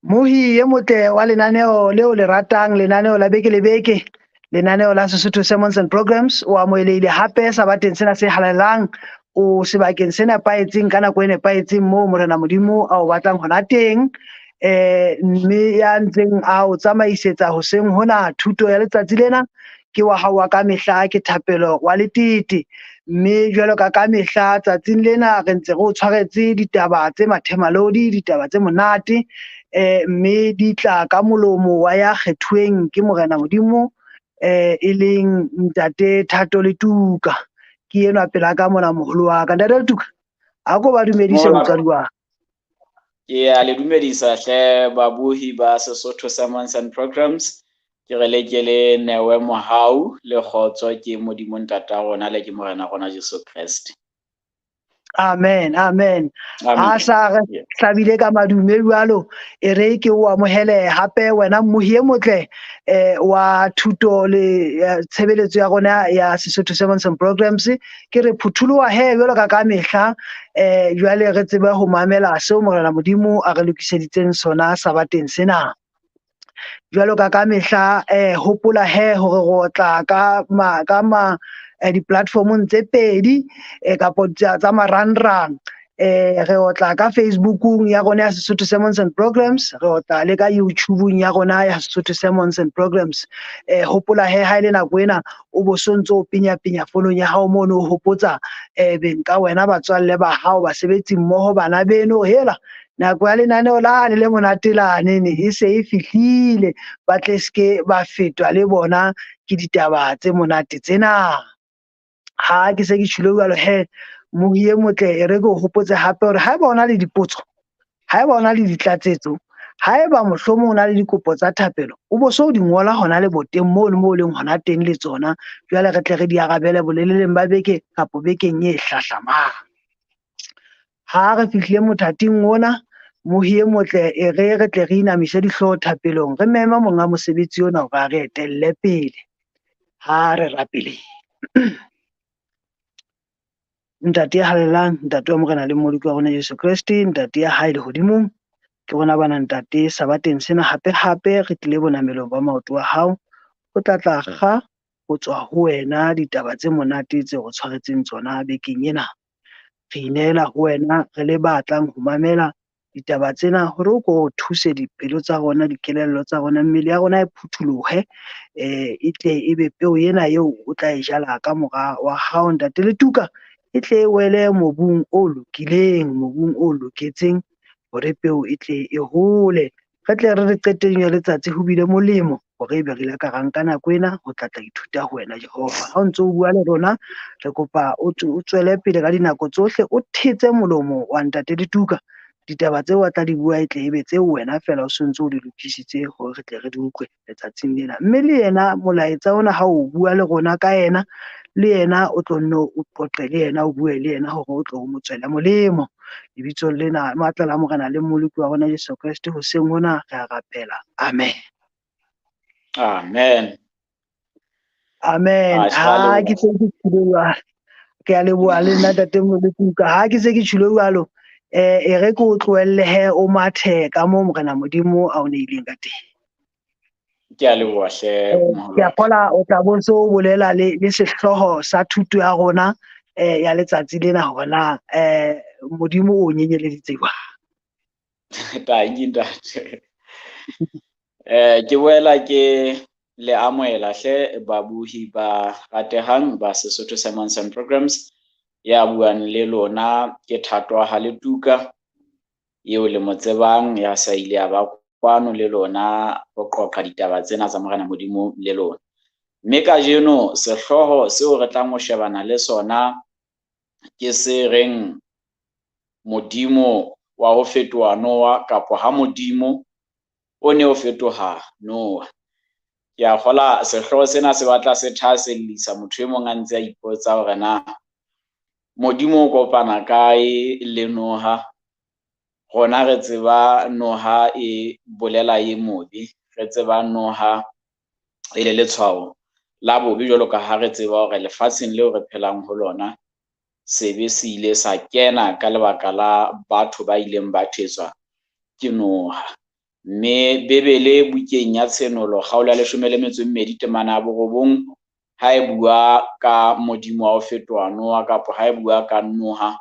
Mohi e motle wa lenaneo leo le ratang, lenaneo la beke le beke, lenaneo la Sesotho Sermons and Programs, o amohelehile hape sabateng sena se halalelang, o sebakeng se nepahetseng ka nako e nepahetseng moo Morena Modimo a o batlang hona teng. Mme ya ntseng a o tsamaisetsa hoseng hona thuto ya letsatsi lena ke wa hao wa ka mehla, ke Thapelo wa Letete. Mme jwalo ka ka mehla tsatsing lena re ntse re o tshwaretse ditaba tse mathemalodi, ditaba tse monate, mme di tla ka molomo wa ya kgethuweng ke Morena Modimo, e leng Ntate Thato Letuka. Ke enwa pela ka mona moholo wa ka. Ntate Letuka, a ko ba dumedise motswadi wa ka. Ke a le dumedisa hle babohi ba Sesotho Sermons and Programs. Ke re le ke le newe mohau le kgotso ke Modimo Ntata rona le ke Morena rona Jesu Kreste. Amen, amen. Ha sa re hlabile ka madume jwalo, e re ke o amohele hape wena mmohi e motle wa thuto le tshebeletso ya rona ya Sesotho Sermons and Programs. Ke re phutholoha he jwalo ka ka mehla, jwale re tsebe ho mamela seo Morena Modimo a re lokiseditseng sona sabateng sena. Jwalo ka ka mehla, hopola he hore re tla ka ma di-platformong tse pedi kapo tsa marangrang. Re otla ka Facebookung ya rona ya Sesotho Sermons and Programs, re otla le ka YouTubeung ya rona ya Sesotho Sermons and Programs. Hopola he ha ile nako ena o bo sontso o penya penya fonong ya hao mono, o hopotsa beng ka wena, batswalle ba hao, basebetsi mmoho, bana beno, hela nako ya lenaneo lane le monate lane ne e se e fihlile, ba tle ske ba fetwa le bona ke ditaba tse monate tsena. Ha ke se ke tjhilo jwalo he, mohi e motle, e re ke o hopotse hape hore haeba o na le dipotso, haeba o na le ditlatsetso, haeba mohlomong o na le dikopo tsa thapelo, o bo so di ngola hona le boteng moo le moo leng hona teng le tsona. Jwale re tle re di arabele boleleleng ba beke kapo bekeng e hlahlamang. Ha re fihlile mothating ona, mohi e motle, e re re tle re inamise dihlooho thapelong, re mema monga mosebetsi ona hore a re etelle pele. Ha re rapeleng. Ntate ya halalelang, Ntate wa Morena le Mmoloki wa rona Jesu Kreste, Ntate ya hae lehodimong, ke rona bana Ntate sabateng sena hape hape re tlile bonamelong ba maoto a hao, o tla tla kga ho tswa ho wena ditaba tse monate tse re tshwaretseng tsona bekeng ena. Re inehela ho wena re le ba tlang ho mamela ditaba tsena hore o ko thuse dipelo tsa rona, dikelello tsa rona, mmele ya rona e phutholohe, e tle e be peo ena eo o tla e jala ka mora wa hao Ntate Letuka, e tle e wele mobung o lokileng, mobung o loketseng hore peo e tle e hole. Re tle re re qetellong ya letsatsi ho bile molemo hore ebe re ile ka ra nka nako ena ho tla tla ithuta ho wena Jehova. Ha o ntso o bua le rona, re kopa o tswele pele ka dinako tsohle, o thetse molomo wa Ntate Letuka. Ditaba tseo a tla di bua e tle ebe tseo wena feela o sontso o di lokisitse hore re tle re di utlwe letsatsing lena. Mme le yena molaetsa ona ha o bua le rona ka yena, le yena o tlo nno o qoqe le yena, o bue le yena hore o tlo mo tswele molemo. Lebitsong lena matla la Morena le Mmoloki wa rona Jesu Kreste, hoseng hona re a rapela. Amen. Amen. Amen. Ha ke se ke tjhilo jwalo, ke a leboha le nna Ntate Letuka. Ha ke se ke tjhilo jwalo, e re ke o tlohelle he o mathe ka moo Morena Modimo a o neileng ka teng. Ke a leboha hle. Ke a kgola o tla bo so bolela le sehlooho sa thuto ya rona ya letsatsi lena hore na Modimo o nyenyeleditse jwang. Tanki ntate. Ke boela ke le amohela hle babohi ba ratehang ba Sesotho Sermons and Programs. Ya buang le lona ke Thato ha Letuka, eo le mo tsebang, ya sa ile a ba kwano le lona ho qoqa ditaba tsena tsa Morena Modimo le lona. Mme kajeno sehlooho seo re tlang ho shebana le sona ke se reng Modimo wa ho fetoha Noah, kapa ha Modimo o ne o fetoha Noah. Ke a kgola sehlooho sena se batla se thahasellisa motho e mong a ntse a ipotsa hore na Modimo o kopana kae le noha. Rona re tseba noha e bolela e mobe, re tseba noha e le letshwao la bobe, jwalo ka ha re tseba hore lefatsheng leo re phelang ho lona sebe se ile sa kena ka lebaka la batho ba ileng ba thetswa ke noha. Mme Bebele bukeng ya Tshenolo kgaolo ya 12 temana ya 9 ha e bua ka Modimo wa ho fetoha noha kapa ha e bua ka noha,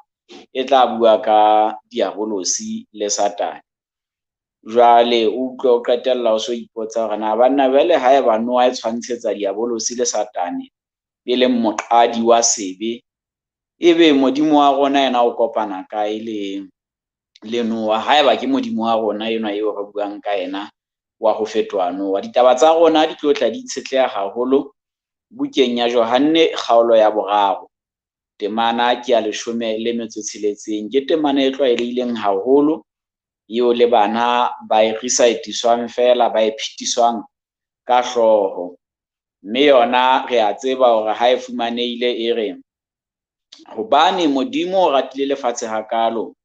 e tla bua ka diabolosi le Satane. Jwale o utlwe o qetella o so ipotsa hore na banna jwale ha eba noha e tshwantshetsa diabolosi le Satane, e leng moqadi wa sebe, ebe Modimo wa rona yena o kopana kae le noha? Haeba ke Modimo wa rona enwa eo re buang ka yena wa ho fetoha noha. Ditaba tsa rona di tlo tla di itshetleha haholo bukeng ya Johanne kgaolo ya 3, temana ke ya 16. Ke temana e tlwaelehileng haholo eo le bana ba e recite-iswang fela, ba e phetiswang ka hlooho. Mme yona re a tseba hore ha e fumanehile e re, hobane Modimo o ratile lefatshe hakalo,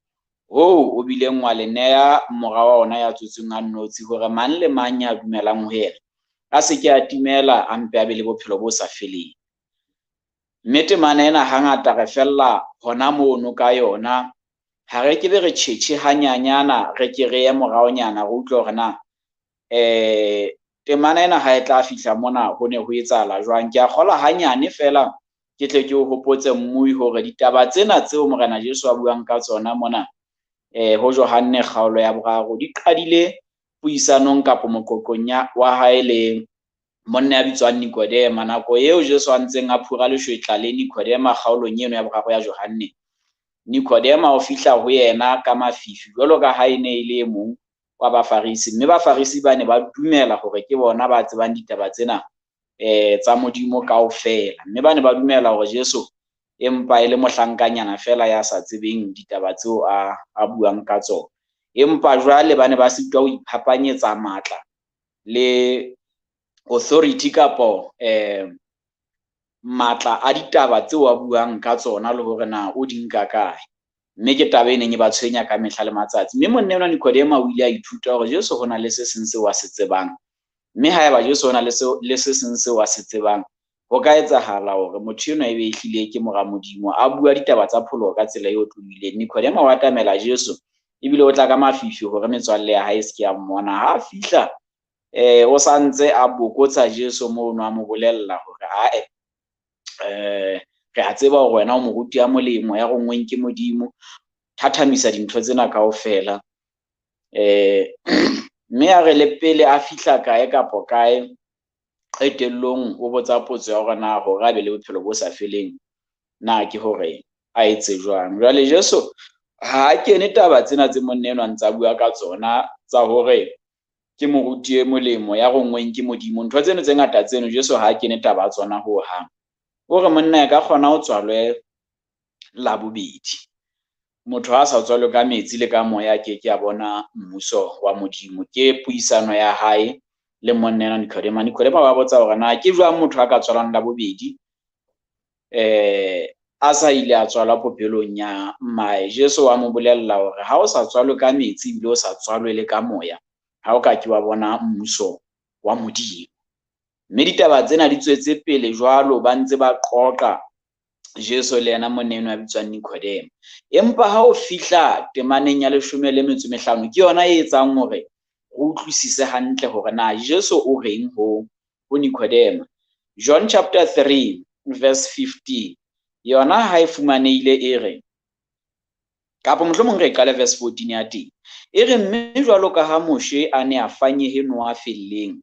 hoo o bileng wa le neha mora wa ona ya tswetsweng a nnotshi, hore mang le mang ya dumelang ho yena a se ke a timela, a mpe a be le bophelo bo sa feleng. Mme temana ena hangata re fella hona mono ka yona, ha re ke be re tjhetjhe hanyanyana, re ke re ye moraonyana re utlwe hore na temana ena ha e tla fihla mona ho ne ho etsahala jwang. Ke a kgolwa hanyane fela ke tle ke o hopotse mmui hore ditaba tsena tseo Morena Jesu a buang ka tsona mona ho Johanne kgaolo ya 3 di qadile puisanong kapa moqoqong wa hae le monna ya bitswang Nikodema. Nako eo Jesu a ntseng a phura leshwetla le Nikodema kgaolong eno ya 3 ya Johanne, Nikodema o fihla ho yena ka mafifi jwalo ka ha e ne e le e mong wa Bafarisi. Mme Bafarisi ba ne ba dumela hore ke bona ba tsebang ditaba tsena tsa Modimo kaofela. Mme ba ne ba dumela hore Jesu empa e le mohlankanyana fela ya sa tsebeng ditaba tseo a buang ka tsona. Empa jwale ba ne ba sitwa ho iphapanyetsa matla le authority kapo matla a ditaba tseo a buang ka tsona le hore na o di nka kae. Mme ke taba e neng e ba tshwenya ka mehla le matsatsi. Mme monna enwa Nikodema o ile a ithuta hore Jesu ho na le se seng seo a se tsebang. Mme haeba Jesu ho na le se seng seo a se tsebang, ho ka etsahala hore motho enwa ebe ehlile ke mora Modimo, a bua ditaba tsa pholoho ka tsela e otlolohileng. Nikodema o atamela Jesu ebile o tla ka mafifi hore metswalle ya hae e se ke ya mmona. Ha a fihla o santse a bokotsa Jesu mono, a mo bolella hore ae, re a tseba hore wena o moruti ya molemo ya rongweng ke Modimo, thathamisa dintho tsena kaofela. Mme a re le pele a fihla kae kapo kae, qetellong o botsa potso ya hore na hore a be le bophelo bo sa feleng na ke hore a etse jwang. Jwale Jesu ha a kene taba tsena tse monna enwa ntse a bua ka tsona tsa hore ke moruti e molemo ya rongweng ke Modimo, ntho tseno tse ngata tseno Jesu ha a kene taba tsona ho hang. O re monna e ka kgona ho tswalwe la bobedi. Motho ha sa tswalwe ka metsi le ka moya ke ke a bona mmuso wa Modimo. Ke puisano ya hae le monna enwa Nikodema. Nikodema ba botsa hore na ke jwang motho a ka tswalwang la bobedi a sa ile a tswalwa popelong ya mmae. Jesu wa mo bolella hore ha o sa tswalwe ka metsi ebile o sa tswalwe le ka moya, ha o ka ke wa bona mmuso wa Modimo. Mme ditaba tsena di tswetse pele jwalo, ba ntse ba qoqa Jesu le yena monna enwa ya bitswang Nikodema. Empa ha o fihla temaneng ya 15, ke yona e etsang hore re utlwisise hantle hore na Jesu o reng ho Nikodema. John chapter 3 verse 15, yona ha e fumanehile e re, kapa mohlomong re qale verse 14 ya teng, e re mme jwalo ka ha Moshe a ne a fanyehe noha felleng,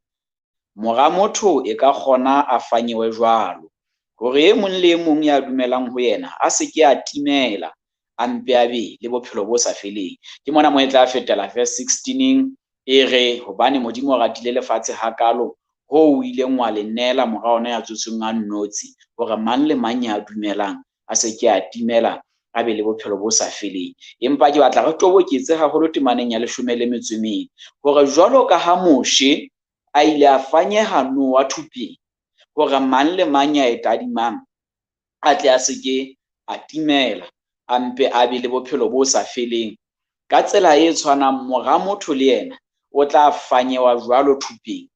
mora motho e ka kgona a fanyewe jwalo, hore e mong le e mong ya dumelang ho yena a se ke a timela, a mpe a be le bophelo bo sa feleng. Ke mona mo e tla fetela verse 16 e re, hobane Modimo o ratile lefatshe hakalo, hoo o ileng wa le neela mora ona ya tswetsweng a nnotshi, hore mang le mang ya dumelang a se ke a timela, a be le bophelo bo sa feleng. Empa ke batla re toboketse haholo temaneng ya 14, hore jwalo ka ha Moshe a ile a fanyeha noha thupeng, hore mang le mang ya e tadimang a tle a se ke a timela, a mpe a be le bophelo bo sa feleng. Ka tsela e tshwanang mora motho le yena o tla fanyewa jwalo thupeng,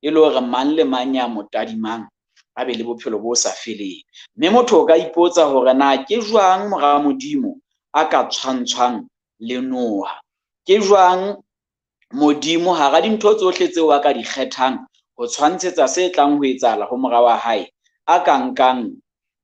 e le hore mang le mang ya mo tadimang a be le bophelo bo sa feleng. Mme motho o ka ipotsa hore na ke jwang mora Modimo a ka tshwantshwang le noha? Ke jwang Modimo hara dintho tsohle tseo a ka di kgethang ho tshwantshetsa se tlang ho etsahala ho mora wa hae, a ka nkang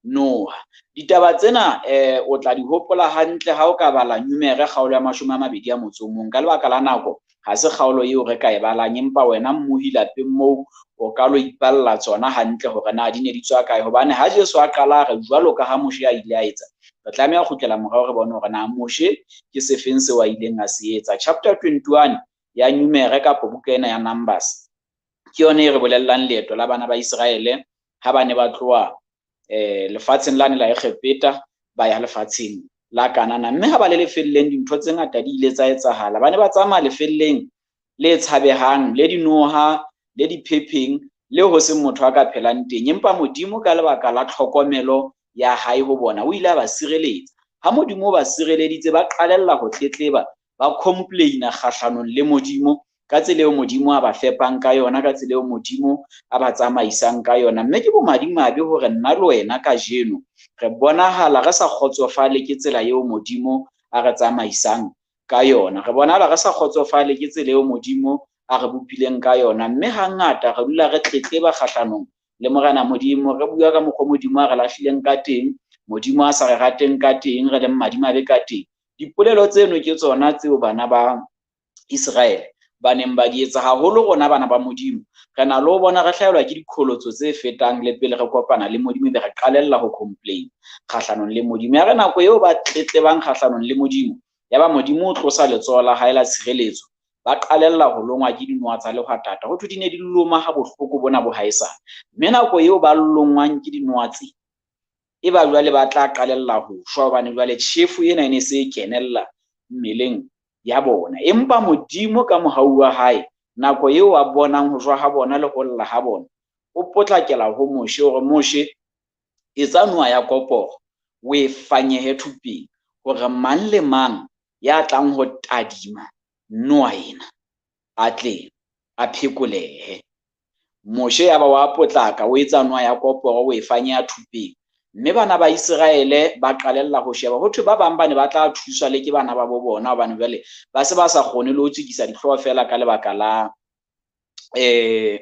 noha. Ditaba tsena o tla di hopola hantle ha o ka bala Numere kgaolo ya 21. Ka lebaka la nako ha se kgaolo eo re ka e balang, empa wena mmohi lapeng moo o ka lo ipalla tsona hantle hore na di ne di tswa kae. Hobane ha Jesu a qala re jwalo ka ha Moshe a ile a etsa, re tlameha ho kgutlela morao re bone hore na Moshe ke sefeng seo a ileng a se etsa. Chapter 21 ya Numere kapa buka ena ya Numbers ke yona e re bolellang leeto la bana ba Iseraele ha ba ne ba tloha lefatsheng lane la Egepeta ba ya lefatsheng la Kanana. Mme ha ba le lefelleng dintho tse ngata di ile tsa etsahala. Ba ne ba tsamaya lefelleng le tshabehang, le dinoha, le diphepheng, le ho seng motho a ka phelang teng. Empa Modimo ka lebaka la tlhokomelo ya hae ho bona o ile a ba sireletsa. Ha Modimo o ba sireleditse, ba qalella ho tletleba, ba complaina kgahlanong le Modimo ka tsela eo Modimo a ba fepang ka yona, ka tsela eo Modimo a ba tsamaisang ka yona. Mme ke bomadimabe hore nna le wena kajeno re bonahala re sa kgotsofale ke tsela eo Modimo a re tsamaisang ka yona. Re bonahala re sa kgotsofale ke tsela eo Modimo a re bopileng ka yona. Mme hangata re dula re tletleba kgahlanong le Morena Modimo, re bua ka mokgwa Modimo a re lahlileng ka teng, Modimo a sa re rateng ka teng, re leng madimabe ka teng. Dipolelo tseno ke tsona tseo bana ba Iseraele ba neng ba di etsa. Haholo rona bana ba Modimo re na le ho bona re hlahelwa ke dikholotso tse fetang le pele re kopana le Modimo, be re qalella ho complain kgahlanong le Modimo. Ya re nako eo ba tletlebang kgahlanong le Modimo, ya ba Modimo o tlosa letsoho la hae la tshireletso, ba qalella ho longwa ke dinoha tsa lehwatata. Ho thwe di ne di loma ha bohloko bona bo haesale. Mme nako eo ba longwang ke dinoha tse, e ba jwale ba tla qalella ho shwa, hobane jwale tjhefo ena e ne se e kenella mmeleng ya bona. Empa Modimo ka mohau wa hae, nako eo a bonang ho shwa ha bona le ho lla ha bona, o potlakela ho Moshe hore Moshe, etsa noha ya koporo, o e fanyehe thupeng, hore mang le mang ya tlang ho tadima noha ena a tle a phekolehe. Moshe ya ba wa potlaka, o etsa noha ya koporo, o e fanyeha thupeng. Mme bana ba Iseraele ba qalella ho sheba. Ho thwe ba bang ba ne ba tla thuswa le ke bana ba bo bona, hobane jwale ba se ba sa kgone le ho tsikisa dihlooho fela ka lebaka la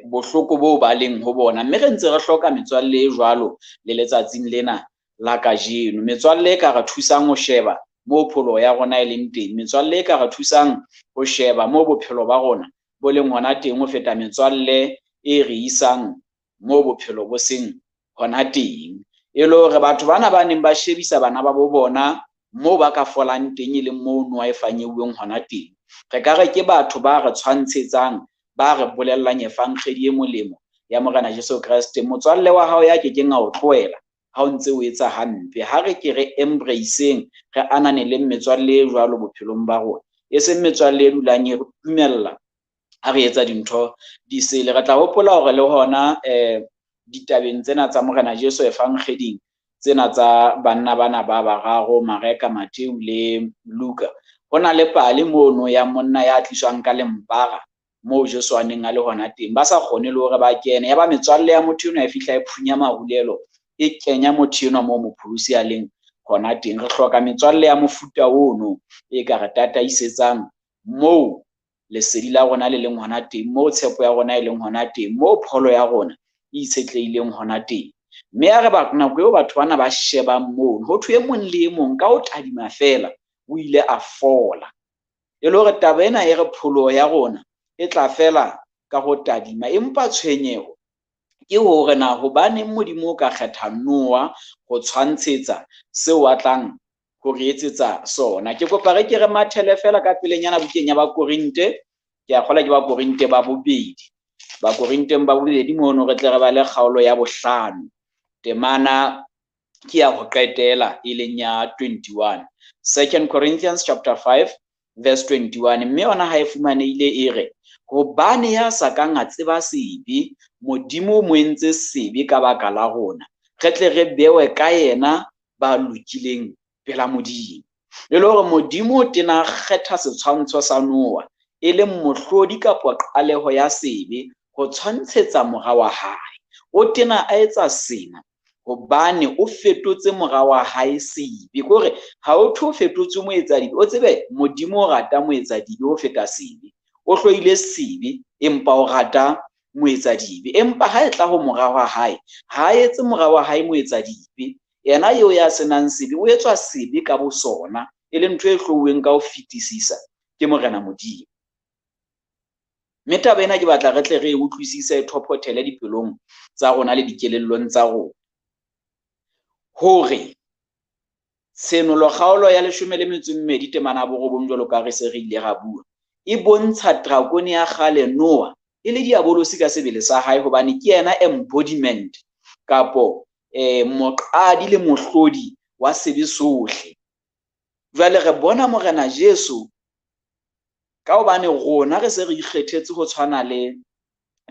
bohloko boo ba leng ho bona. Mme re ntse re hloka metswalle e jwalo le letsatsing lena la kajeno. Metswalle e ka re thusang ho sheba moo pholo ya rona e leng teng, metswalle e ka re thusang ho sheba moo bophelo ba rona bo leng hona teng, ho feta metswalle e re isang moo bophelo bo seng hona teng. E le hore batho bana ba neng ba shebisa bana ba bo bona moo ba ka folang teng, e leng moo noha e fanyeuweng hona teng, re ka re ke batho ba re tshwantshetsang, ba re bolellang efankgedi e molemo ya Morena Jesu Kreste. Motswalle wa hao ya kekeng a o tlohela ha o ntse o etsa hampe. Ha re ke re embraceng, re ananeleng metswalle e jwalo bophelong ba rona, e seng metswalle e dulang e re dumella ha re etsa dintho di sele. Re tla hopola hore le hona ditabeng tsena tsa Morena Jesu efankgeding tsena tsa banna bana ba bararo, Mareka, Mattheu le Luka, ho na le pale mono ya monna ya tliswang ka lempara moo Jesu a neng a le hona teng, ba sa kgone le hore ba kene. Ya ba metswalle ya motho enwa e fihla e phunya marulelo, e kenya motho enwa moo mopholosi a leng hona teng. Re hloka metswalle ya mofuta ono e ka re tataisetsang moo lesedi la rona le leng hona teng, moo tshepo ya rona e leng hona teng, moo pholo ya rona e itshetlehileng hona teng. Mme ya re ba nako eo batho bana ba shebang mono, ho thwe e mong le e mong ka ho tadima fela o ile a fola. E le hore taba ena e re pholoho ya rona e tla fela ka ho tadima. Empa tshwenyeho ke hore na hobaneng Modimo o ka kgetha Noah ho tshwantshetsa seo a tlang ho re etsetsa sona. Ke kopa re ke re mathele fela ka pelenyana bukeng ya Bakorinte. Ke a kgolwa ke Bakorinte ba bobedi. Bakorinteng ba bobedi mono re tle re bale kgaolo ya 5, temana ke ya ho qetela e leng ya 21. 2 Corinthians chapter 5 verse 21. Mme yona ha e fumanehile e re, hobane ya sa kang a tseba sebe, Modimo o mo entse sebe ka baka la rona, re tle re bewe ka yena ba lokileng pela Modimo. E le hore Modimo o tena kgetha setshwantsho sa Noah e leng mohlodi kapa qaleho ya sebe ho tshwantshetsa mora wa hae. O tena a etsa sena hobane o fetotse mora wa hae sebe. Ke hore ha o thwe o fetotse moetsadibe, o tsebe Modimo o rata moetsadibe ho feta sebe. O hloile sebe empa o rata moetsadibe. Empa ha e tla ho mora wa hae, ha a etse mora wa hae moetsadibe. Yena eo ya senang sebe o etswa sebe ka bosona, e leng ntho e hlouweng ka ho fetisisa ke Morena Modimo. Mme taba ena ke batla re tle re e utlwisise, e thophothele dipelong tsa rona le dikelellong tsa rona. Hore Tshenolo kgaolo ya 12 temana ya 9 jwalo ka re se re ile ra bua, e bontsha drakone ya kgale Noah e le diabolosi ka sebele sa hae, hobane ke yena embodiment kapo moqadi le mohlodi wa sebe sohle. Jwale re bona Morena Jesu ka hobane rona re se re ikgethetse ho tshwana le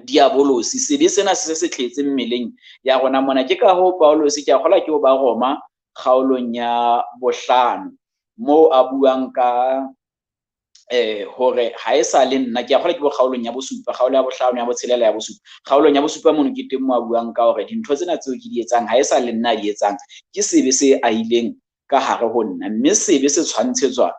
diabolosi, sebe sena se se tletse mmeleng ya rona mona. Ke ka hoo Paulus, ke a kgolwa ke ho ba Roma kgaolong ya 5 moo a buang ka hore ha e sa le nna, ke a kgolwa ke bo kgaolong ya 7, kgaolo ya 5, ya 6, ya 7. Kgaolong ya 7 mono ke teng moo a buang ka hore dintho tsena tseo ke di etsang ha e sa le nna a di etsang, ke sebe se ahileng ka hare ho nna, mme sebe se tshwantshetswa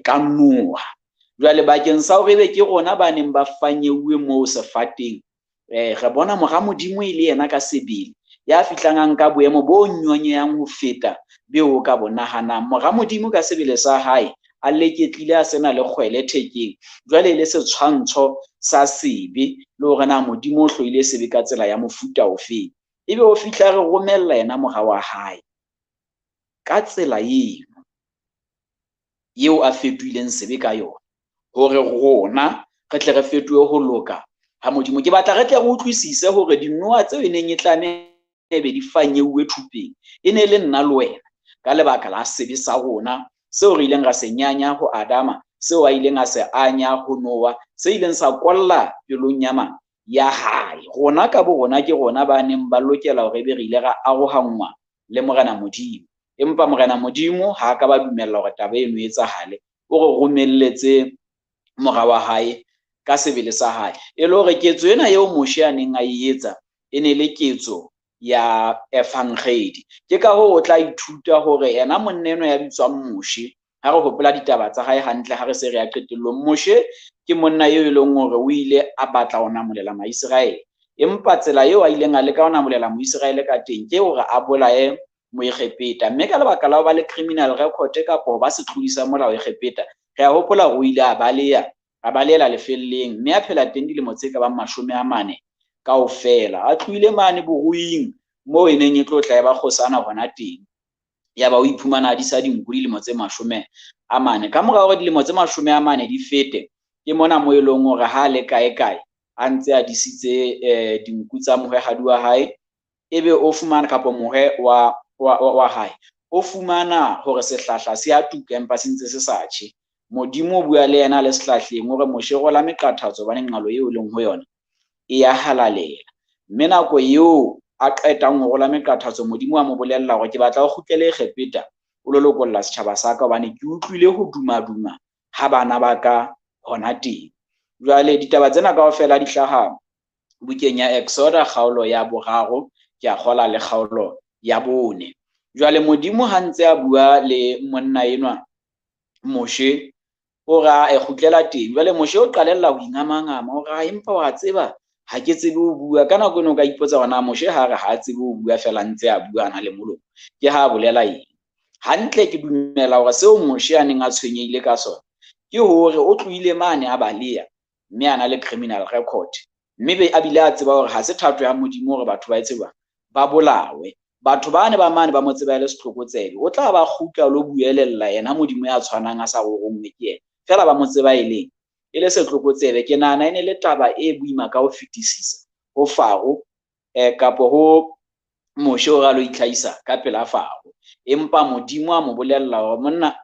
ka noha. Jwale bakeng sa hore ebe ke rona ba neng ba fanyeuwe moo sefateng, re bona mora Modimo e le yena ka sebele ya fihlang a nka boemo bo nyonyehang ho feta beo o ka bo nahanang. Mora Modimo ka sebele sa hae a leketlile a sena le kgwele thekeng, jwale e le setshwantsho sa sebe, le hore na Modimo o hloile sebe ka tsela ya mofuta ofeng. Ebe o fihla re romella yena mora wa hae ka tsela eno eo a fetohileng sebe ka yona, hore rona re tle re fetohe ho loka ha Modimo. Ke batla re tle re utlwisise hore dinoha tseo e neng e tlameha ebe di fanyeuwe thupeng e ne le nna le wena, ka lebaka la sebe sa rona seo re ileng ra se nyanya ho Adama, seo a ileng a se anya ho Noah, se ileng sa kolla pelong ya mang? Ya hae. Rona ka bo rona ke rona ba neng ba lokela hore ebe re ile ra arohanngwa le Morena Modimo. Empa Morena Modimo ha a ka ba dumella hore taba eno e etsahale, o re romelletse mora wa hae ka sebele sa hae. E le hore ketso ena eo Moshe a neng a e etsa e ne le ketso ya evangeli. Ke ka hoo o tla ithuta hore yena monna enwa ya bitswang Moshe, ha re hopola ditaba tsa hae hantle ha re se re ya qetellong, Moshe ke monna eo e leng hore o ile a batla ho namolela Maiseraele, empa tsela eo a ileng a leka ho namolela Moiseraele ka teng ke hore a bolaye Moegepeta. Mme ka lebaka la ho ba le criminal record kapa ho ba setlodi sa molao Egepeta, re a hopola hore o ile a baleha, a balehela lefelleng, mme a phela teng dilemo tse ka bang 40 kaofela. A tlohile mane boruing moo e neng e tlo tla e ba kgosana hona teng, ya ba o iphumana a disa dinku dilemo tse 40. Ka mora hore dilemo tse 40 di fete, ke mona mo e leng hore ha a le kae kae a ntse a disitse dinku tsa mohwehadi wa hae, ebe o fumana kapa mohwe wa hae o fumana hore sehlahla se a tuka empa se ntse se sa tjhe. Modimo o bua le yena le sehlahleng, o re Moshe rola meqathatso hobane nqalo eo e leng ho yona e ya halalela. Mme nako eo a qetang ho rola meqathatso, Modimo a mo bolella hore ke batla o kgutlele Egepeta o lo lokolla setjhaba sa ka, hobane ke utlwile ho dumaduma ha bana ba ka hona teng. Jwale ditaba tsena kaofela di hlaha bukeng ya Exoda kgaolo ya 3, ke a kgola le kgaolo ya 4. Jwale Modimo ha ntse a bua le monna enwa Moshe, o ra e kgutlela teng. Jwale Moshe o qalella ho ingamangama, o ra empa wa tseba ha ke tsebe ho bua. Ka nako eno o ka ipotsa hore na Moshe ha re ha a tsebe ho bua fela ntse a bua a na le molomo, ke ha a bolela eng? Hantle ke dumela hore seo Moshe a neng a tshwenyehile ka sona ke hore o tlohile mane a baleha mme a na le criminal record, mme be a bile a tseba hore ha se thato ya Modimo hore batho ba etse jwang, ba bolawe. Batho ba ne ba mane ba mo tseba e le setlokotsebe, o tla ba kgutla lo buelella yena Modimo ya tshwanang a sa rorongwe ke yena, fela ba mo tseba e leng e le setlokotsebe. Ke nahana e ne le taba e boima ka ho fetisisa ho Faro kapo ho Moshe hore a lo itlhahisa ka pela Faro. Empa Modimo a mo bolella hore monna,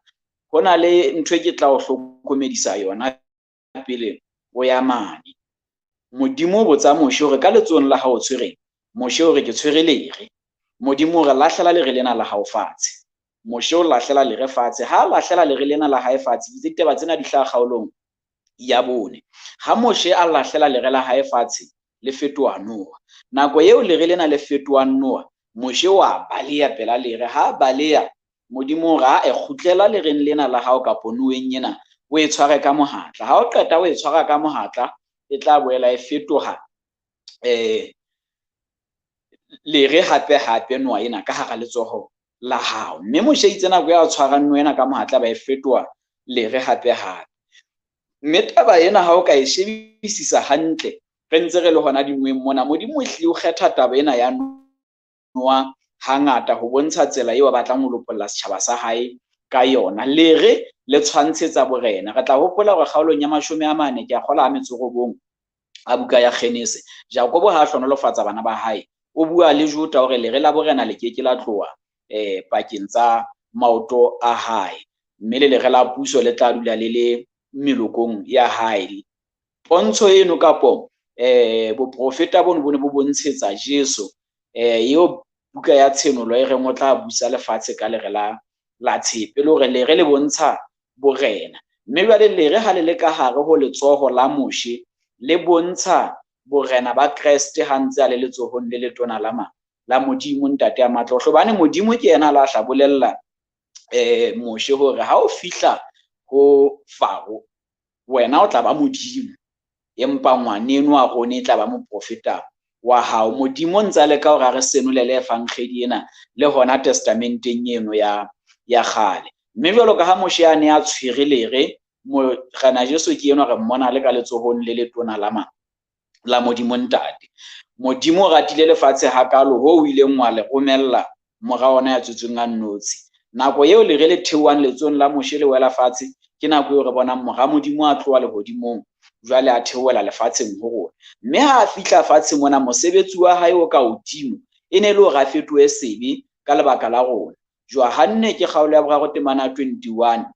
ho na le ntho e ke tla o hlokomedisa yona pele o ya mane. Modimo o botsa Moshe hore ka letsohong la hao o tshwereng? Moshe o re ke tshwere lere. Modimo o re lahlela lere lena la hao fatshe. Moshe o lahlela lere fatshe. Ha a lahlela lere lena la hae fatshe, ke itse ditaba tsena di hlaha kgaolong ya 4. Ha Moshe a lahlela lere la hae fatshe, le fetoha noha. Nako eo lere lena le fetohang noha, Moshe wa baleha pela lere. Ha a baleha, Modimo o re, a kgutlela lereng lena la hao kapo noheng ena, O e tshware ka mohatla. Ha o qeta o e tshwara ka mohatla, e tla boela e fetoha lere hape hape noha ena ka hara letsoho la hao. Mme Moshe itse nako ya tshwarang noha ena ka mohatla ba e fetoha lere hape hape. Mme taba ena ha o ka e shebisisa hantle, re ntse re le hona dinweng mona, Modimo o hlile o kgetha taba ena ya noha hangata ho bontsha tsela eo a batlang ho lopolla setjhaba sa hae ka yona. Lere le tshwantshetsa borena. Re tla hopola hore kgaolong ya 40 ke a kgola 9 a buka ya Genese, Jakobo ha a hlonolofatsa bana ba hae, o bua le Juda hore lere la borena le keke la tloha pakeng tsa maoto a hae, mme le lere la puso le tla dula le le melokong ya hae. Pontsho eno kapo boprofeta bono bo ne bo bontshetsa Jesu, eo buka ya Tshenolo e reng o tla busa lefatshe ka lere la tshepe, le hore lere le bontsha borena. Mme jwale lere ha le le ka hare ho letsoho la Moshe, le bontsha borena ba Kreste ha ntse a le letsohong le letona la Modimo Ntate ya matla. Hobane Modimo ke yena a la hla bolella Moshe hore ha o fihla ho Faro, wena o tla ba Modimo, empa ngwaneno Arone e tla ba moprofeta wa hao. Modimo ntse a leka hore a re senolele evangeli ena le hona testamenteng eno ya kgale. Mme jwalo ka ha Moshe a ne a tshwere lere, Morena Jesu ke enwa re mmona le ka letsohong le letona la Modimo Ntate. Modimo o ratile lefatshe hakalo ho o ileng wa le romella mora ona ya tswetsweng a nnotshi. Nako eo lere le theohang letsohong la Moshe le wela fatshe, ke nako eo re bonang mora Modimo a tloha lehodimong jwale a theohela lefatsheng ho rona. Mme ha a fihla fatshe mona, mosebetsi wa hae o ka hodimo e ne le hore a fetohe sebe ka lebaka la rona. Johanne ke kgaolo ya 3 temana 21.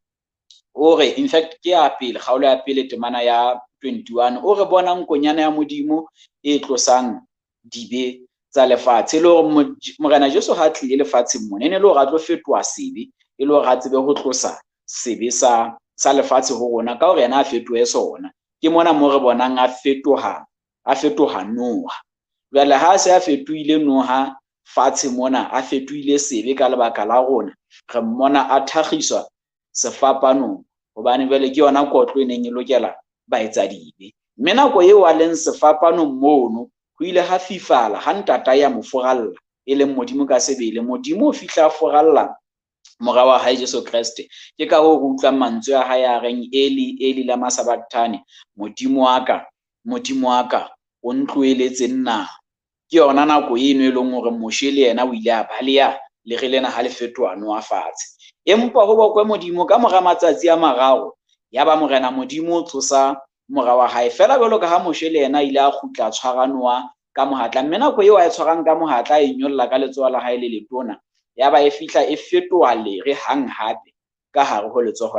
O re, in fact ke ya pele, kgaolo ya pele temana ya 21, o re bonang konyana ya Modimo e tlosang dibe tsa lefatshe. Le hore Morena Jesu ha tlile lefatsheng mona, e ne le hore a tlo fetoha sebe, e le hore a tsebe ho tlosa sebe sa lefatshe ho rona, ka hore yena a fetohe sona. Ke mona mo re bonang a fetoha noha. Jwale ha se a fetohile noha fatshe mona, a fetohile sebe ka lebaka la rona, re mmona a thakgiswa sefapanong, hobane jwale ke yona kotlo e neng e lokela baetsadibe. Mme nako eo a leng sefapanong mono, ho ile ha fifala ha ntata ya mo foralla, e leng Modimo ka sebele. Modimo o fihla a foralla mora wa hae Jesu Kreste. Ke ka hoo re utlwang mantswe a hae a reng, Eli, Eli lama sabachthani, Modimo wa ka, Modimo wa ka, o ntlohelletseng na? Ke yona nako eno e leng hore Moshe le yena o ile a baleha lere lena ha le fetoha noha fatshe. Empa ho bokwe Modimo, ka mora matsatsi a 3 ya ba Morena Modimo o tsosa mora wa hae, fela jwalo ka ha Moshe le yena ile a kgutla tshwara noha ka mohatla. Mme nako eo a e tshwarang ka mohatla, a e nyolla ka letsoho la hae le letona, ya ba e fihla e fetoha lere hang hape ka hare ho letsoho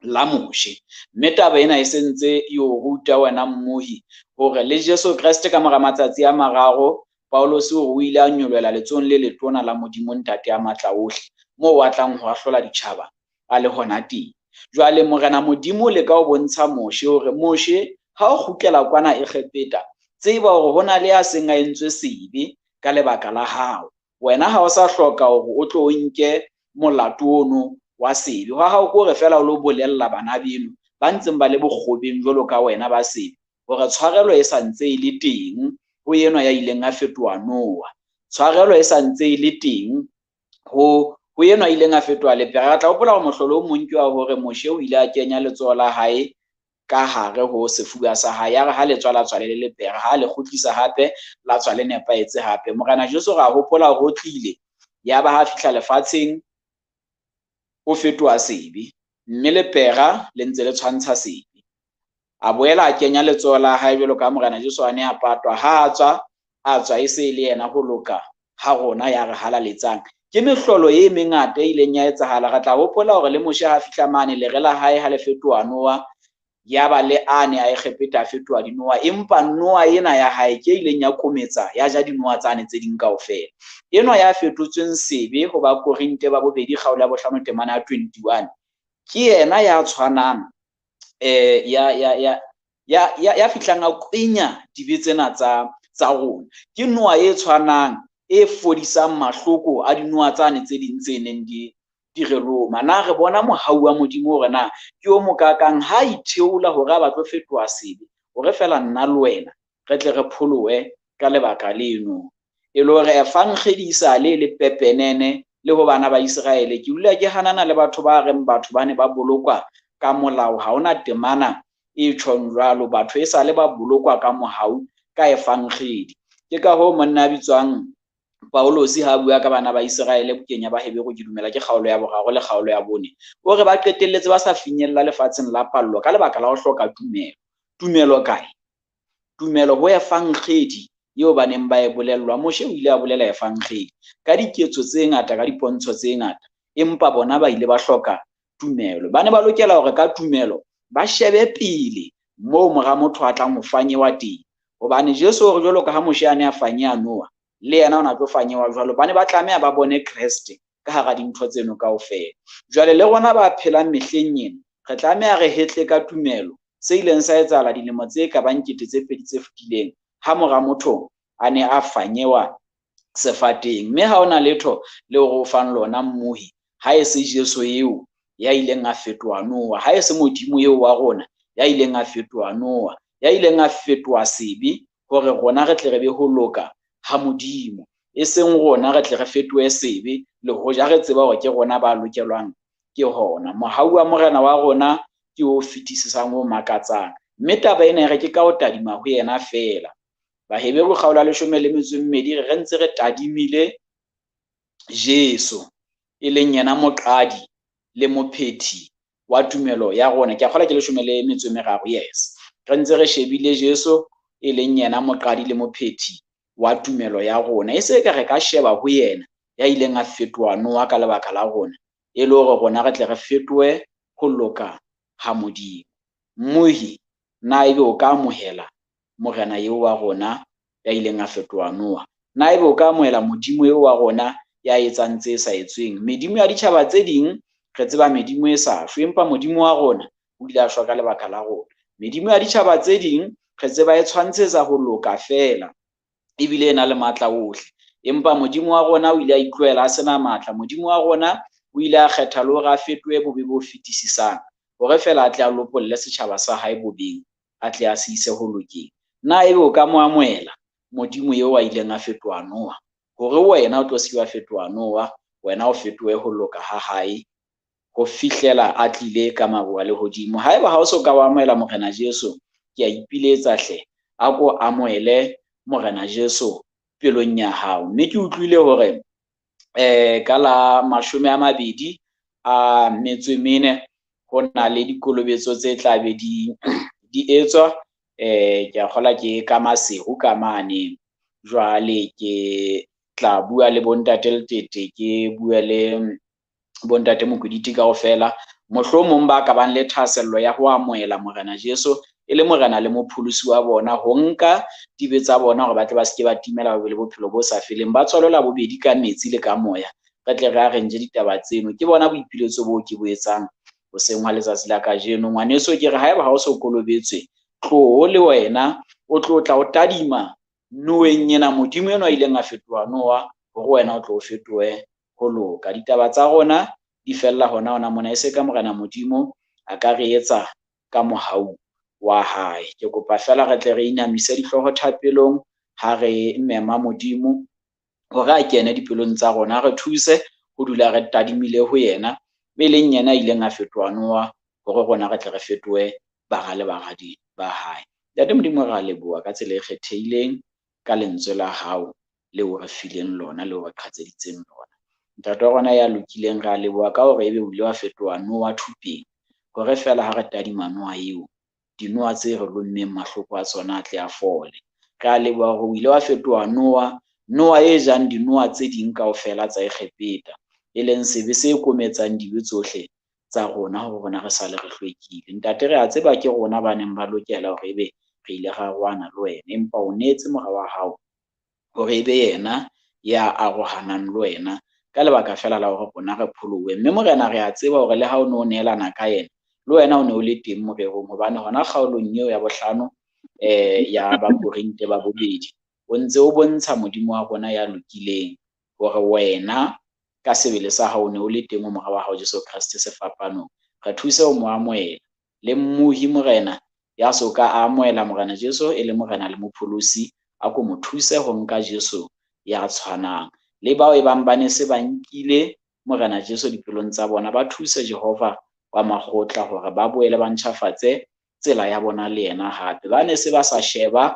la Moshe. Mme taba ena e sentse e o ruta wena mmohi hore le Jesu Kreste ka mora matsatsi a 3, Paulus o ile a nyolohela letsohong le letona la Modimo Ntate ya matla ohle, moo a tlang ho ahlola ditjhaba a le hona teng. Jwale Morena Modimo le ka o bontsha Moshe hore Moshe ha o kgutlela kwana Egepeta, tseba hore hona le ya seng a entswe sebe ka lebaka la hao. Wena ha o sa hloka hore o tlo nke molato ono wa sebe. Hwa hao ke hore fela o lo bolella bana beno ba ntseng ba le bokgobeng jwalo ka wena ba sebe, hore tshwarelo e sa ntse e le teng ho enwa ya ileng a fetoha noha. Tshwarelo e sa ntse e le teng ho enwa ileng a fetoha lepera. Re tla hopola hore mohlolo o mong ke wa hore Moshe o ile a kenya letsoho la hae ka hare ho sefuba sa hae, ya re ha le tswa la tswa le lepera, ha le kgutlisa hape la tswa le nepahetse hape. Morena Jesu ra hopola hore o tlile, ya ba ha fihla lefatsheng o fetoha sebe, mme lepera le ntse le tshwantsha sebe. A boela a kenya letsoho la hae jwalo ka Morena Jesu a ne a patwa, ha a tswa e se le yena ho loka ha rona ya re halaletsang. Ke mehlolo e mengata e ileng ya etsahala. Re tla hopola hore le Moshe ha fihla mane, lere la hae ha le fetoha noha, ya ba le ane a Egepeta a fetoha dinoha, empa noha ena ya hae ke ileng ya kometsa ya ja dinoha tsane tse ding kaofela. Enwa ya fetotsweng sebe ho ba Korinte ba bobedi kgaolo ya 5 temana ya 21, ke yena ya tshwanang ya fihlang a kwenya dibe tsena tsa rona. Ke noha e tshwanang e fodisang mahloko a dinoha tsane tse ding tse neng di di re loma. Na re bona mohau wa Modimo hore na ke o mokakang ha itheola hore a batlo fetoha sebe, hore fela nna le wena re tle re pholohe ka lebaka leno. E le hore evangeli e sale le pepenene le ho bana ba Iseraele. Ke dula ke hanana le batho ba reng batho ba ne ba bolokwa ka molao, ha hona temana e tjhong jwalo. Batho e sale ba bolokwa ka mohau, ka evangeli. Ke ka hoo monna a bitswang Paulosi ha bua ka bana ba Iseraele bukeng ya Baheberu, ke dumela ke kgaolo ya 3 le kgaolo ya 4, o re ba qetelletse ba sa finyella lefatsheng la pallo ka lebaka la ho hloka tumelo. Tumelo kae? Tumelo ho evangeli eo ba neng ba e bolellwa. Moshe o ile a bolela evangeli ka diketso tse ngata, ka dipontsho tse ngata, empa bona ba ile ba hloka tumelo. Ba ne ba lokela hore ka tumelo ba shebe pele moo mora motho a tlang ho fanyewa teng, hobane Jesu o re jwalo ka ha Moshe a ne a fanyeha Noah, le yena o na tlo fanyewa jwalo. Ba ne ba tlameha ba bone Kreste ka hara dintho tseno kaofela. Jwale le rona ba phelang mehleng ena re tlameha re hetle ka tumelo se ileng sa etsahala dilemo tse ka bang 2000 tse fetileng ha mora motho a ne a fanyewa sefateng. Mme ha hona letho leo re o fang lona mmohi, ha e se Jesu eo ya ileng a fetoha Noah, ha e se Modimo eo wa rona ya ileng a fetoha Noah, ya ileng a fetoha sebe hore rona re tle re be ho loka ha Modimo, e seng rona re tle re fetohe sebe le hoja re tseba hore ke rona ba lokelwang ke hona. Mohau wa Morena wa rona ke o fetisisang, o makatsang. Mme taba ena e re ke ka o tadima ho yena feela. Baheberu kgaolo ya 12 re ntse re tadimile Jesu, e leng yena moqadi le mophethi wa tumelo ya rona. Ke a kgolwa ke 13, yes. Re ntse re shebile Jesu, e leng yena moqadi le mophethi wa tumelo ya rona. E se ka re ka sheba ho yena ya ileng a fetoha Noah ka lebaka la rona, e le hore rona re tle re fetohe ho loka ha Modimo. Mmohi, na ebe o ka amohela Morena eo wa rona ya ileng a fetoha Noah? Na ebe o ka amohela Modimo eo wa rona ya etsang tse sa etsweng? Medimo ya ditjhaba tse ding re tseba medimo e sa shwe, empa Modimo wa rona o ile a shwa ka lebaka la rona. Medimo ya ditjhaba tse ding re tseba e tshwantshetsa ho loka feela, ebile e na le matla ohle, empa Modimo wa rona o ile a itlohela a sena matla. Modimo wa rona o ile a kgetha le hore a fetohe bobe bo fetisisang, hore fela a tle a lopolle setjhaba sa hae bobeng, a tle a se ise ho lokeng. Na ebe o ka mo amohela Modimo eo a ileng a fetoha Noah, hore wena o tlo se wa fetoha Noah, wena o fetohe ho loka ha hae ho fihlela a tlile ka maru a lehodimo? Haeba ha o so ka wa amohela Morena Jesu, ke a ipiletsa hle, a ko amohele Morena Jesu pelong ya hao. Mme ke utlwile hore ka la 24 ho na le dikolobetso tse tla be di etswa. Ke a kgolwa ke ka Maseru ka mane. Jwale ke tla bua le bontate Letete, ke bue le bontate Mokwediti kaofela, mohlomong ba ka bang le thahasello ya ho amohela Morena Jesu e le Morena le mopholosi wa bona, ho nka dibe tsa bona hore ba tle ba se ke ba timela, ba be le bophelo bo sa feleng, ba tswalwe la bobedi ka metsi le ka moya, re tle re arrange ditaba tseno. Ke bona boipiletso boo ke bo etsang hoseng hwa letsatsi la kajeno. Ngwaneso, ke re haeba ha o so kolobetswe, tloho le wena o tlo tla o tadima Noeng ena, Modimo enwa a ileng a fetoha Noah, hore wena o tlo o fetohe ho loka. Ditaba tsa rona di fella hona hona mona, e se ka Morena Modimo a ka re etsa ka mohau wa hae. Ke kopa fela re tle re inamise dihlooho thapelong ha re mema Modimo hore a kene dipelong tsa rona, a re thuse ho dula re tadimile ho yena, e leng yena a ileng a fetoha Noah, hore rona re tle re fetohe bara le baradi ba hae. Ntate Modimo, re a leboha ka tsela e kgethehileng ka lentswe la hao leo re fileng lona, leo re qhatseditseng lona. Ntate wa rona ya lokileng, re a leboha ka hore ebe o ile wa fetoha Noah thupeng, hore fela ha re tadima Noah eo, dinoha tse re lommeng mahloko a tsona a tle a fole. Re a leboha hore o ile wa fetoha Noah, Noah e jang dinoha tse ding kaofela tsa Egepeta, e leng sebe se kometsang dibe tsohle tsa rona hore rona re sale re hlwekile. Ntate, re a tseba ke rona ba neng ba lokela hore ebe re ile ra arohana le wena, empa o neetse mora wa hao hore ebe yena ya arohanang le wena ka lebaka fela la hore rona re pholohe. Mme Morena, re a tseba hore le ha o ne o neelana ka yena, le wena o ne o le teng morerong, hobane hona kgaolong eo ya 5 ya Bakorinte ba bobedi, o ntse o bontsha Modimo wa rona ya lokileng hore wena ka sebele sa hao o ne o le teng ho mora wa hao Jesu Kreste sefapanong. Re thuse ho mo amohela. Le mmohi Morena ya so ka a amohela Morena Jesu e le Morena le Mopholosi, a ko mo thuse ho nka Jesu ya tshwanang. Le bao e bang ba ne se ba nkile Morena Jesu dipelong tsa bona, ba thuse Jehova wa makgotla hore ba boele ba ntjhafatse tsela ya bona le yena hape. Ba ne se ba sa sheba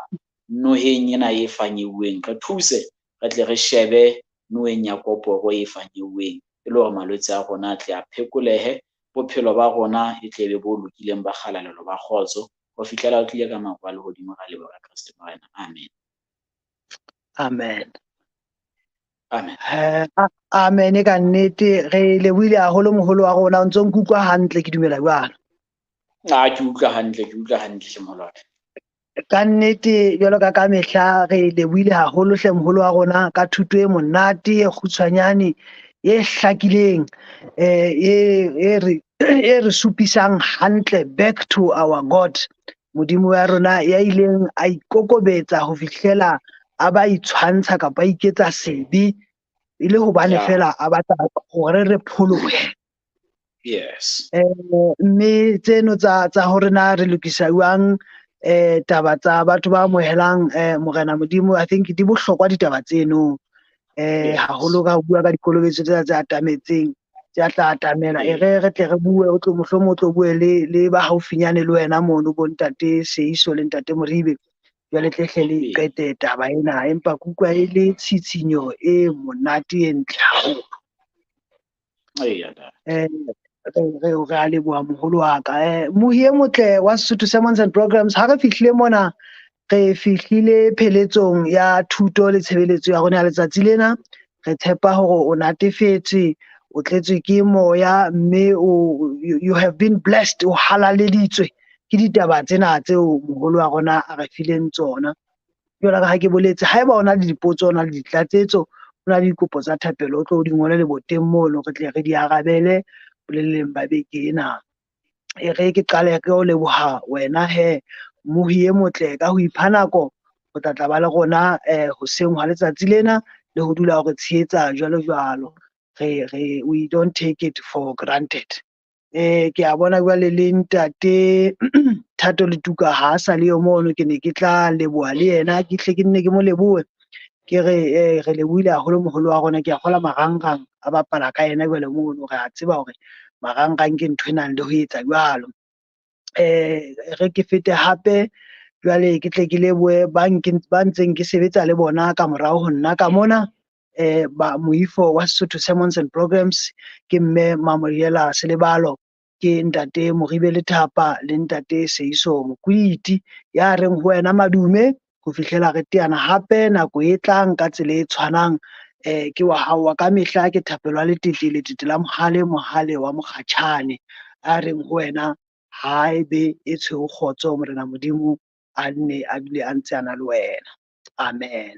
noheng ena e fanyeuweng, re thuse re tle re shebe noheng ya koporo e fanyeuweng, e le hore malwetse a rona a tle a phekolehe, bophelo ba rona e tle be bo lokileng, ba kgalalelo, ba kgotso, ho fihlela o tlile ka maru a lehodimo. Ra leboha Kreste Morena. Amen. Amen. Amen. Amen ka nnete re lebohile haholo moholo wa rona, o ntso nkutlwa hantle ke dumela jwalo. A ke utlwa hantle, ke utlwa hantle hle moholo wa ka. Ka nnete jwalo ka ka mehla re lebohile haholo hle moholo wa rona ka thuto e monate e kgutshwanyane e hlakileng, e re supisang hantle back to our God. Modimo wa rona ya ileng a ikokobetsa ho fihlela a ba itshwantsha kapa a iketsa sebe e le hobane fela a batla hore re pholohe. Yes. Mme tseno tsa hore na re lokisa jwang taba tsa batho ba amohelang Morena Modimo, I think di bohlokwa ditaba tseno. Haholo ka ho bua ka dikolobetso tsena tse atametseng, tse tla atamela. E re re tle re bue, o tlo mohlomong o tlo bue le ba haufinyane le wena mono, bo ntate Seiso le ntate Moribe. Jwale tle hle le qete taba ena, empa ke utlwa e le tshitshinyo e monate e ntle haholo. Re a leboha moholo wa ka. Mohi e motle wa Sesotho Sermons and Programs, ha re fihlile mona, re fihlile pheletsong ya thuto le tshebeletso ya rona ya letsatsi lena. Re tshepa hore o natefetswe, o tletswe ke moya, mme you have been blessed, o halaleditswe ke ditaba tsena tseo moholo wa rona a re fileng tsona. Jwalo ka ha ke boletse, haeba o na le dipotso, o na le ditlatsetso, o na le dikopo tsa thapelo, o tlo di ngole leboteng mono, re tle re di arabele boleleng ba beke ena. E re ke qale ke o leboha wena he mohi e motle ka ho ipha nako ho tla tla ba le rona hoseng hwa letsatsi lena le ho dula hore tshehetsa jwalo jwalo. Re we don't take it for granted. Ke a bona jwale le ntate Thato Letuka ha sa le yo mono, ke ne ke tla leboha le yena, ke hle ke nne ke mo lebohe. Ke re re lebohile haholo moholo wa rona, ke a kgola marangrang a bapala ka yena jwale mono, re a tseba hore marangrang ke ntho e nang le ho etsa jwalo. Re ke fete hape jwale ke tle ke lebohe ba ntseng ke sebetsa le bona ka morao ho nna ka mona, ba moifo wa Sesotho Sermons and Programs, ke mme Mamoriela Selebalo, ke ntate Moribe Lethapa le ntate Seiso Mokwiti, ya reng ho wena madume ho fihlela re teana hape nako e tlang ka tsela e tshwanang. Ke wa hao wa ka mehla, ke thapelo ya letete, letete la mohale, mohale wa mokgatjhane, a reng ho wena ha ebe e tshweu kgotso, Morena Modimo a nne a dule a ntse a na le wena. Amen.